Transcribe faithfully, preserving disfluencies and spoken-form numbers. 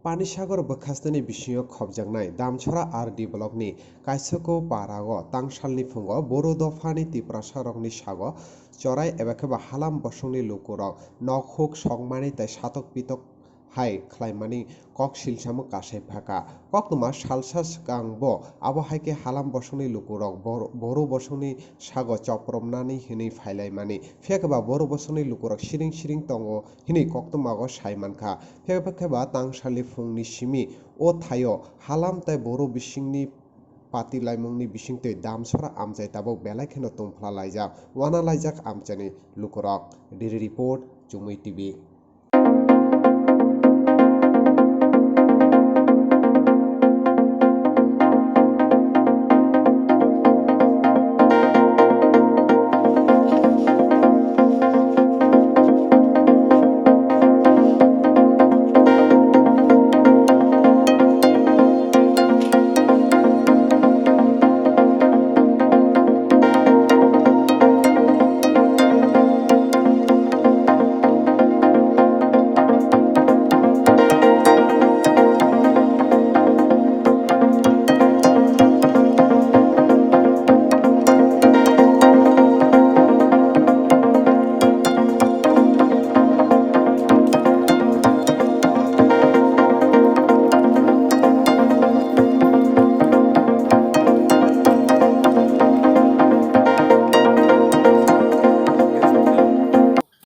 Panisagar bwkhasteni bisingo khobjaknai Damchara R D blockni Kaisoko parao tangsalni phungo Boru dophani Tiprasarokni sago chorai eba khe ba halam bosongni lukurok nok huk sokmani tei satok pitok hai khlaimani kok silsamo kasai phaka. Koktwma salsa swkangbo abo hai khe halam bosongni lukurok Bor-, Boru bosongni sago chopromnani hwnwi phailaimani. Phiya khe ba Boru bosongni lukurok siring siring tongo hwnwi koktwmago sai mankha. Phiya khe ba tangsalni phungni simi o thaio halam tei Boru bisingni patilaimungni bisingtwi Damchara amchai tabuk belai kheno tongphla laijak, wana laijak amchaini lukurok. Daily Report, Chumui T V.